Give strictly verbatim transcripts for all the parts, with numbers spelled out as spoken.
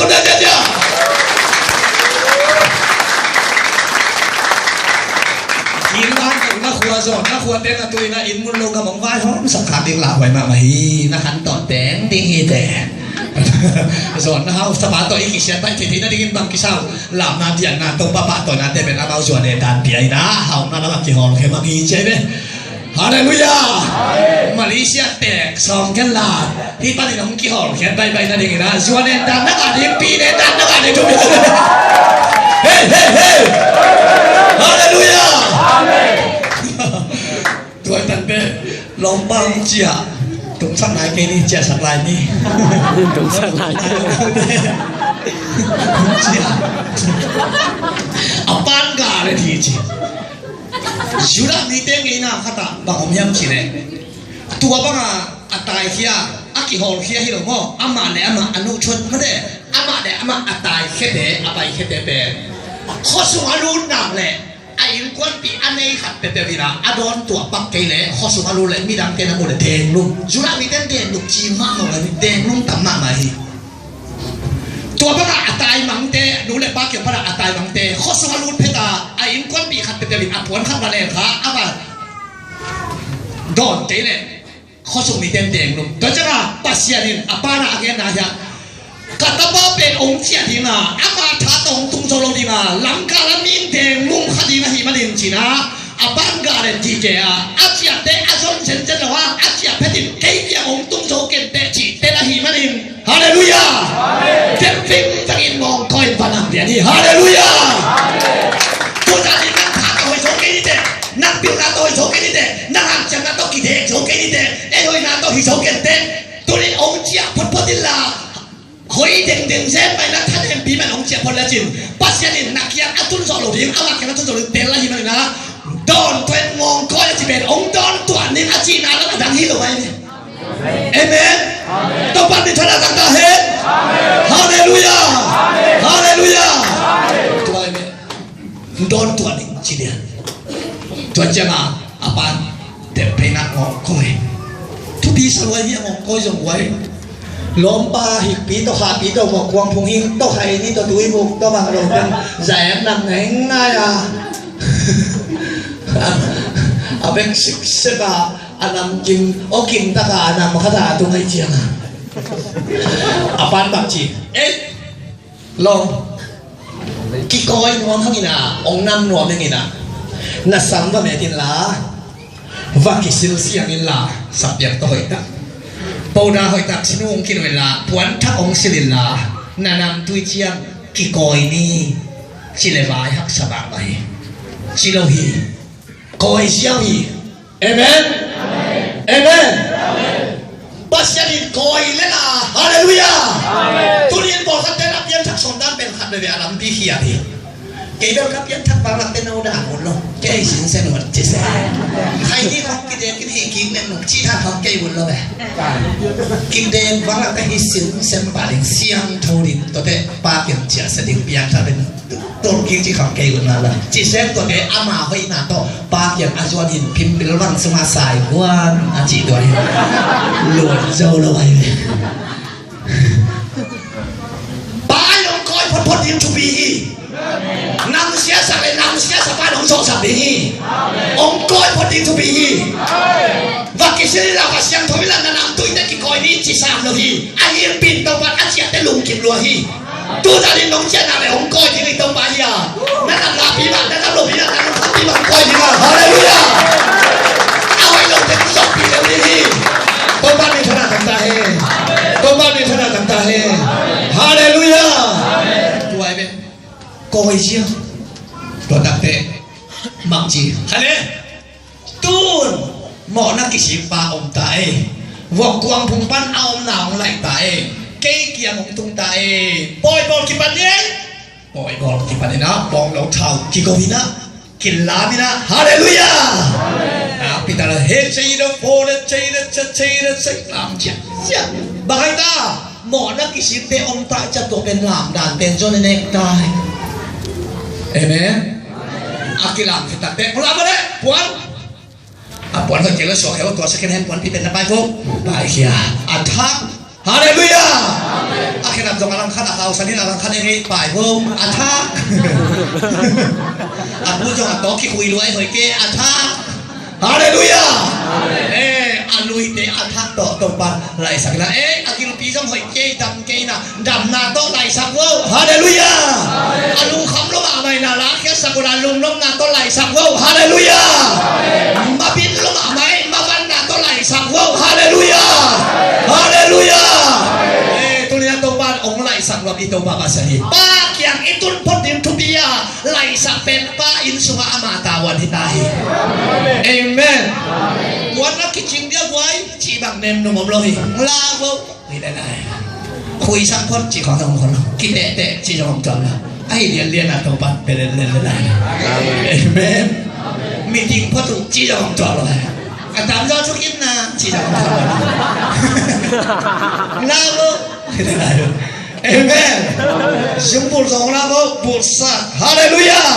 Dah, dah, dah. Inn ban na khua zaw, na khua te na tu ina inn mun lo ka mong vai hom sak kha ding la vai mah mah hi, na khan ton teng ding hi te. Zaw na hau sapa to i kisia tai thei thei na dingin bang kisau. Lam na dian na to papa to na te ben amau zuan e dan pia ina hau na na bang kihol khe mah hi che be. Halleluiah. Malaysia tek sawm ken la. Hih panin hong kihawlkhiat baibai nadingin ah zuan en dan na ngah ding, pi en dan na ngah ding, thupi. Hei, hei, hei. Halleluiah. Tuai tan pe lawmpa hong ciah. Tungsak nai kei ni, ciahsak lai ni. Tungsak nai kei. Ciah. A pan ga le thi ci. Judah mite ngeina khatah bang om hiam cih leh, tua banga a taikhia, a kihawlkhia hi lo maw, amah le amah a nuhthut mate, amah le amah a taikhiate, a paikhiate pen khuasung a lut nak leh a innkuanpih a nei khat peuhpeuh inah a dawn tuah pak kei leh khuasung a lut leh midangte na mu leh denglum. Judah mite denglum ci mahmah lo, denglum tam mahmah hi. Tua bangah a taimangte, nu le pa kiang pana a taimangte khuasung a lut phet a, a innkuanpih khat peuhpeuh in a puan khat va leng kha a va dawn kei leh khuasung mite in denglum. Tua ciangah Pasian in a pana a genna hiah, ka tapa pen hong ciah dinga, ama tha tawh hong tung zo lo dinga, lamkal a mi in denglum kha ding ahih manin cinah, a pan galen ti kei a, a ciahte a zon zenzen lo a, a ciah phetin kei kiang hong tung zo kenteh cihte na hi manin. Halleluiah. Amen. Tel fingfangin ngawngkawi in vanang lian hi. Halleluiah. Amen. Tuta din nang tha tawh hoih zo kei niteh, nang pilna tawh hoih zo kei niteh, nang hanciamna tawh kidek zo kei niteh, ei hoihna tawh hi zo kenteh, tunin hong ciah photphot inla, hoi dengdeng zen maina thanempi man hong ciah phot lecin Pasian in na kiang a tun zawh lo ding, ama kiang a tun zawh lo ding tel ahi maninah, dawn tua in ngawngkawi a ci pen hong dawn tuah ning a cihna lam a dang hi lo mai ni. Amen. Topa min thang a tangta hen. Halleluiah. Halleluiah. Tua amen. Dawn tuah ning ci lian. Tua ciangah a pan teppeina ngawngkawi. Thupi sa luai hi a ngawngkawi zong guai. Lawmpa hikpi tawh khahpi tawh mawk kuang phung hing tawh khaini tawh tuibuk tawh bang lo pen zaek nam ngaingai a. A bek siksek a a namkim awkim taka a nam khat a tung ahi cianga a pan bang ci. Ei. Lawm, kikawi nuam hangin ah, ong nam nuam hangin ah, na sam va met inla, va kisil siang inla, sapiak tawh hoihtak, powder hoihtak sinu ong kinu inla, puanthak ong sil inla, na namtui ciang kikawi ni. Ci le vai haksa mahmah hi. Ci lo hi. Kawi siang hi. Amen. Amen. Pasian in kawi lel a. Halleluiah. Tuni in pawlkhatte na pianthak sawm dan pen khat veve a lampi khiat hi. Kei bel ka pianthak bang lakte no dan un lo. Kei sinsen un ci se. Khaini khong kidek in hi kik nen un ci tha khong kei un lo ve. Kidek bang lakte hi sinsen pa ding siangtho ding, tuate Pa kiang ciah sa ding pianthak ding. Tolkien ci kham kei un la la. Ci sem tua te ama hoihna tawh Pa kiang a zuan hin phim bil vang sungah sai guan a ci tua hin. Luan zo lo ai ve. Pa ai ong kawi photphot ding thupi hi. Nang siasak le nang siasa pa nong sawhsak ding hi. Ong kawi phot ding thupi hi. Va kisil la, va siangtho la, na namtui te kikawi ni ci sam lo hi. A hil pin to pan a ciah te lungkim lua hi. Tuta ding nong ciah nak le hong kawi ding hi Topa hi a. Na nam lapi mah, na nam lopi mah, na nam thapi mah hong kawi ding a. Halleluiah. A hoih lote hong sawhpih lel ding hi. Topa min thang a tangta hen. Topa min thang a tangta hen. Halleluiah. Tua hi ve. Kawi sia. Tua takte mang ci. Hale. Tun mawhna kisik pa om ta e. Vok kuang phung pan a omna hong laih ta e. Kei kiang hong tung ta e. Pawi bawl kipan ni e. Pawi bawl kipan inah bawng lo thau kigo inah kilam inah. Halleluiah. Nakpi tak la he cheina fo le cheina cha cheina chei lam ciah ciah. Bang hai ta. Mawhna kisikte om ta ciah tua pen lam dan pen zon e nek ta e. Amen. A kilam khit takte hong lam a le puan. A puan hoih kei lo suak kei lo tua second hand puanpi pen na pai ko. Paikhia. A thak. Halleluiah. A khenap zong a langkhat a hausanin a langkhat eng ei pai vo a thak. A bu zong a tawk kikhui luai hoih kei a thak. Halleluiah. Eh, a luite a thak tawh Topa laisak ina, eh, a gilpi zong hoih kei dam kei ina, damna tawh laisak vo. Halleluiah. A lungkham lo mahmah ina, lakhiatsak ula lungnopna tawh laisak vo. Halleluiah. Mabin lo mahmah ina, mavanna tawh laisak vo. Halleluiah. Halleluiah. Eh, tuni a Topa ong laisak lo i Topa masa hi. Pa kiang i tun phot ding thupi a laisak pen Pa inn sungah ama tavuan hi ta hi. Amen. Kuan a kicing dia buai cih bang nem nung om lo hi. La vo. Ni le lai. Khuisak phot cih khong zong om khol lo. Kitehteh cih zong om tuan lo. Ahi lianlian a Topa pe le le le lai. Amen. Meeting phot uh cih zong om tuan lo. A tam zaw thukim na cih zong om tuan lo. La vo. Amen. Zung bulh zong la vo, bulhsak. Halleluiah.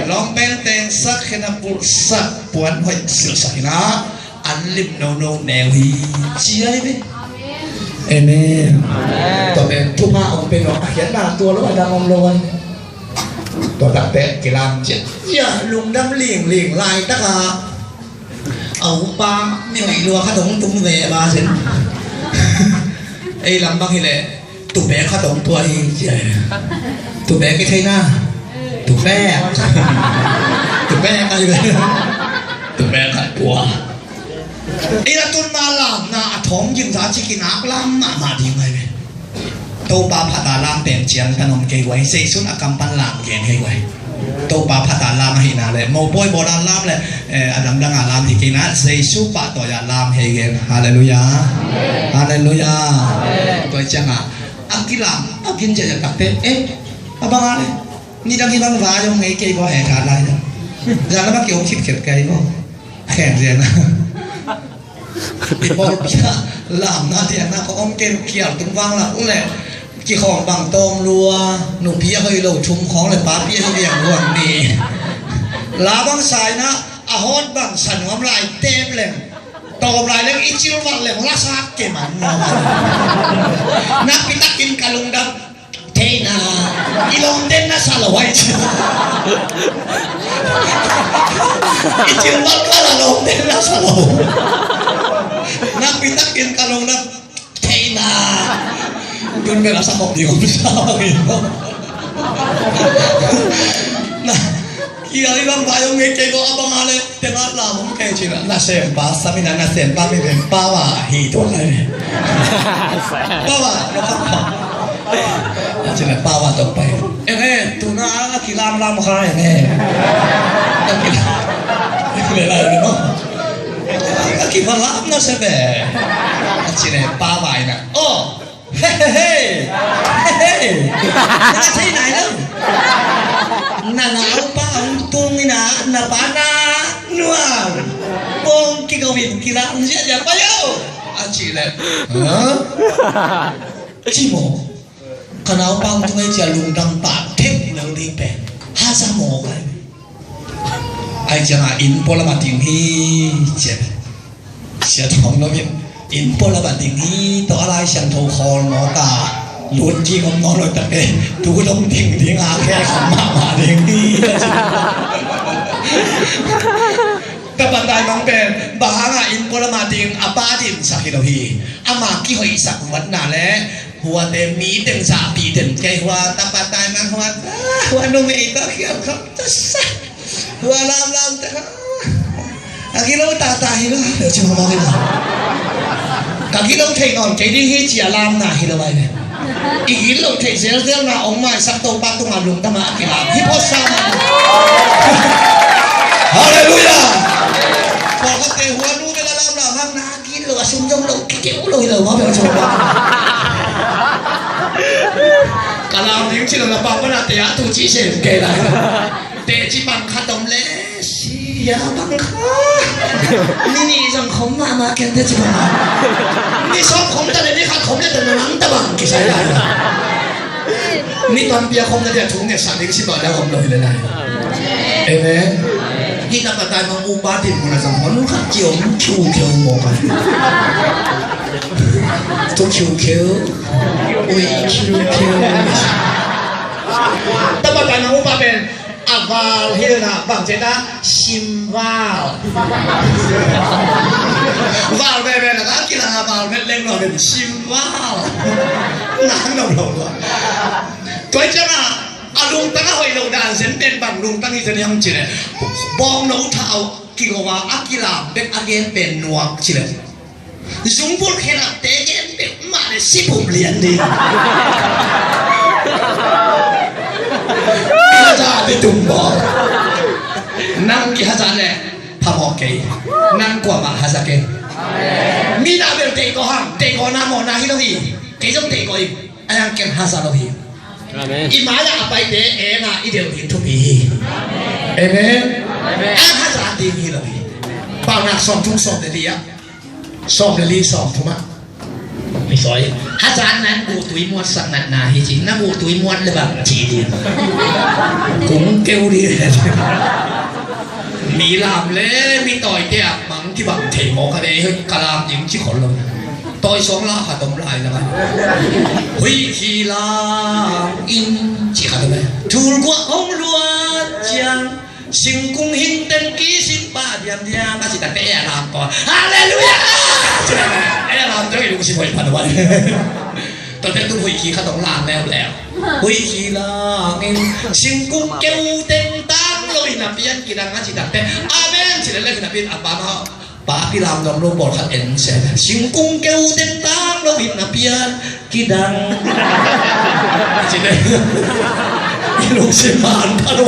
Lawng pen tengsak khen a bulhsak. Puan hoih silhsak ina an lim nono neu hi. Ci ai ve. Amen. Tua pen thupha ong pen ong a khiatna tua lo a dang om lo ai. Tua takte kilam ciat. Ia lungdam lingling laitaka a upa mi hoih lua khat hong tung ve ma sin. Ei lam bang hileh tupek khat hong tua hi cia. Tupek i theina. Tupek. Tupek ai ve. Tupek khat tua. Ei la tun ma lamna a thawng gimza cikinak lam mahmah ding ai ve. Topa phata lam pen ciang tan om kei guai. Zeisun a kam pan lam gen kei guai. Topa phata lam ahina le mopawi bawla lam le, eh, a dangdanga lam hi kei na, Jesu pahtawi a lam hei gen. Halleluiah. Halleluiah. Tua cianga a kilam a gin ciaciat takte, eh, a banga le nidang hi bang vai om ngei kei baw he kha lai da. Zan lama ki om khipkhep kei baw. Khen rian a i pawlpi ah lamna tianna ka om ken kial tung vang la uh leh kikhawng bang tawm lua, nupi a hoih lo thum khawng le papi a hoih liang luang ni. La bang saina a hawt bang sanuam lai tep leng tawm lai leng i cilvat leng lasak ke man. Nakpi takin ka lungdam theina i lawmten na sa lo ai ci. I cilvat kala lawmten na sa lo. Nakpi takin ka lungdam theina. Tun bela sa kop di ko bisa bangin. Na, kia i bang bayong ngei kei ko abang ale. Tengah lam hong kei cina nasempa samina nasempa mi pen pawa hi tua kai. Pawa no ka pa. Cina pawa tong pai. Ene tuna a kilam lam kha ene. A kilam. Ene lai no. A kilam lam na sebe. Cina pawa ina. Oh. Hei, hei, hei. Hei, hei. Na thei nai lo. Na naupa hong tung ina na pa na nuam. Bong kigawin kilang ziahziah pai o. A cih leh. Hah? Ci maw. Ka naupa hong tung ei cia lungdam pah thek lo ding pen. Haza maw kai. Ai cianga inn pualam a ding hi cian. Sia thawng lo in inn pualam a ding hi tawh a Lai Siangtho khawl mawk a lut ding om nawn lo tak e. Tu dong ding ding a khe kham mahmah ding hi. Tapa taimang pen bang hanga inn pualam a ding a pa dinsak hi lo hi. Ama kihoihsak vatna le huate mi teng zahpih den kei hua tapa taimang hua hua numei tawh khiam kham tasa. Hua lamlam te kha. A gilo tata hi lo. Ci mama hi lo. Ka gilo thei nawn kei ding hi cia lamna hi lo ai ne. I gilo thei zelzelna ong maisak Topa tunga lungdama a kilam hi phawt sa ma. Halleluiah. Pawlkhatte hua nu vela lamlam hang na gilo a sum zong lo kikeu lo hi lo ma bel cawpa. Ka lam ding ci lo na pang mana te a tu ci sem kei lai. Teci bang khat om le sia bang khat. Ni nih zong khom mahmah ken teci bang. Ni sawm khom ta le ni khat khom le ta na nang ta bang kisai lai. Ni panpia khom na dia thu nge sa ding si bang le khom lo hi le lai. Amen. Hih tapa taimang upa din mun a zang hon khat ki om khiukheu mawk a. Tu khiukheu. Ui khiukheu. Tapa taimang upa pen a val hilna bang ceta simval. Val veve na ka kilang a val vet leng lo pen simval. Nang lo lo lo. Tua ciangah a lungtang a hoih lo dan zen pen bang lungtang hi zen hiam cih leh bawngno thau kigo a a kilam bek a gen pen nuak cih leh zungbulh khenapte gen bek mah le si bup lian ding. Kihazat ding tum baw. Nang kihazat leh phamawh kei. Nang kuamah hazat kei. Mi na bel teiko hang, teiko na mawhna hi lo hi. Kei zong teiko hi. A yang kem hazat lo hi. Amen. I mai-ah a paite eng a i delh ding thupi hi. Amen. Amen. A hazat ding hi lo hi. Paunak sawmthum sawm le li ah. Sawm le li sawmthum ah. Mi soi. Hazat nan guhtui muatsak natna hi ci. Na guhtui muat le bang ci ding. Kung keu ding. Mi lam le mi tawite ah bang kibang thei mawk a dei. Ka lam ding ci khol lo. Tawi suang la khat om lai lak a. Huih khi lang in ci khat om e. Thul guak hong luat ciang singkung hing ten kisin pah diamdiam a ci takte e a lam taw. Halleluiah! E a lam taw i lungsim hoih phan a wan. Tate tu huih khi khat hong lang leuleu. Huih khi lang in singkung keu ten tang lo in a pian kidang a ci takte. Amen! Ci lelek in a pian a pa ma Pa kilam dong lo pawlkhat en se. Singkung keu ten tang lo in a pian kidang. Ci ne. I lungsim man pha lo.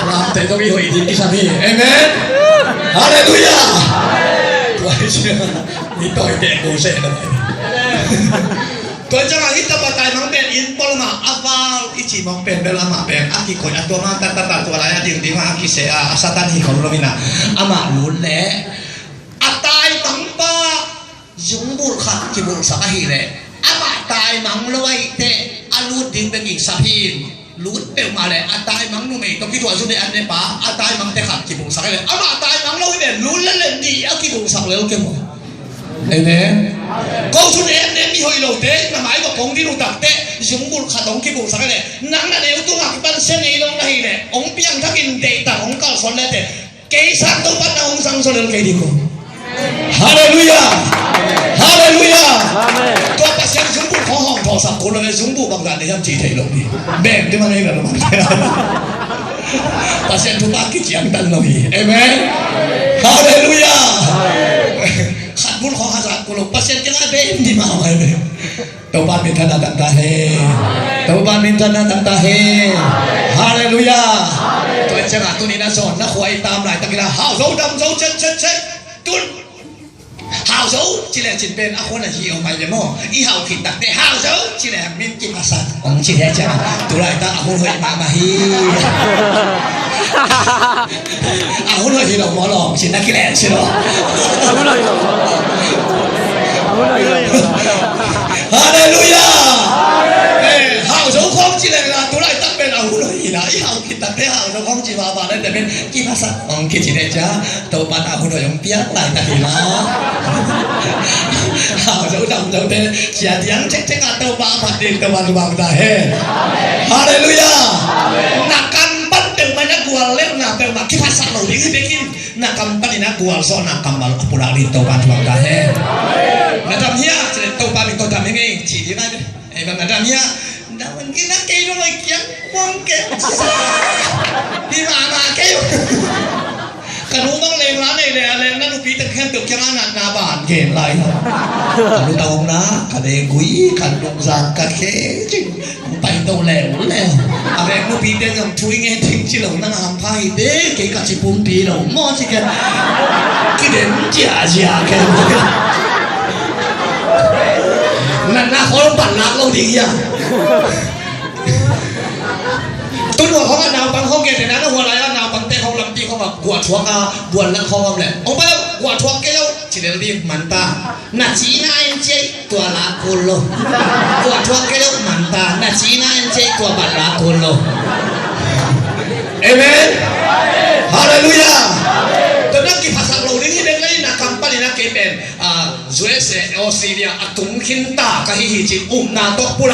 Lamte dong i hoih ding kisam hi. Amen. Halleluiah. Tua hi sia. I tawi te ko se na. Tua ciangah hih tapa taimang pen inn pawl mah a val i cih mawk pen bel amah pen a kikoih a tua mah taktak a tua lai a dingding a kiseh a, a Satan hi khol lo hi na. Amah lut leh a taimang pa zungbulh khat kibulhsak ahih leh amah taimang lo ahih teh a lut ding bek i sap hi. Lut peuhmah leh a taimang numei tawh kituah zu deh an ne pa a taimang te khat kibulhsak leh amah taimang lo hi leh lut leh leh nih a kibulhsak lel kei maw? Amen. Ko cun em ne mi hoih lote na mai bawk kong din uh takte zungbulh khat hong kibulhsak leh nang na neu tungah kipan sia nei lo na hi leh hong piangthakin deihtak hong kalsuan leh te kei sang Topa na hong sang suan lel kei ding ko. Halleluiah. Halleluiah. Amen. Tua Pasian zungbuh khawng hawng thawhsak kul lo le zungbuh bangzah nei hiam cih theih lo ding. Beng ding mah nei lo. Pasian thupha kiciangtan lo hi. Amen. Halleluiah. Khat bul khawng hazat kul lo Pasian kiangah beng ding mah mai beng. Topa minthanna tangta he. Topa minthanna tangta he. Halleluiah. Tua ciangah tuni na zawn na khua i tam laitakin a hau zo dam zo cet cet cet. Tun hau zo ci le cin pen a khua na hi om mai le maw? I hau khit takte hau zo ci le min kiphasak hong ci le ciangah tu laitak a hun hoih mahmah hi. A hun hoih hi lo maw lawm cin na kileh ci lo. Halleluiah. Eh, hau zo khawng ci leng la tu laitak pen a hun hoih hi la i hau khit takte hau zo khawng ci vava le te pen kiphasak hong kici le cia Topa na hun hoih hong piak laitak hi la. Hau zo dam zo te cia diang cekcek a Topa a phat ding Topa lubang ta he. Halleluiah. Na kam pan peuhmah na gual leuhna peuhmah kiphasak lo ding hi bekin na kam panin a gualzawhna kammal a pulak ding Topa thuak ta hen. Na dam hiam? Ci le Topa min tawh dam hi ngei ci ding ai ve. Ei bang na dam hiam? Dam hi na kei bang oi kiang kuang kei sa. Hi mahmah kei. Ka nu bang leng la nei le a leng na nupi teng khen tuk kiang a natna ban gen lai. Ka nu tawng na ka leng gui ka lungzang ka khe cing. Pai to leng leng. A veng nupi te zong thui nge ting ci lo nang a hampha hi te kei ka ci pumpi lo maw ci ken. Kidem ciazia ken. Natna khol pan lak lo ding ia. Tun hua khong a naupang khong ge te na na hua lai a naupang te khong lampi khong a guah thuak a buan lak khong om le. Ong pa lo guah thuak ke lo ci lel ding man ta. Na cina en cei tua la kul lo. Tua thuak kei lo man ta na cina en cei tua bat la kul lo. Amen. Halleluiah. Tua na kiphasak lo ding hi bek lei na, kam panin a kei pen, ah, U S A, Australia a tung khin ta ka hi hi ci upna tawh pulak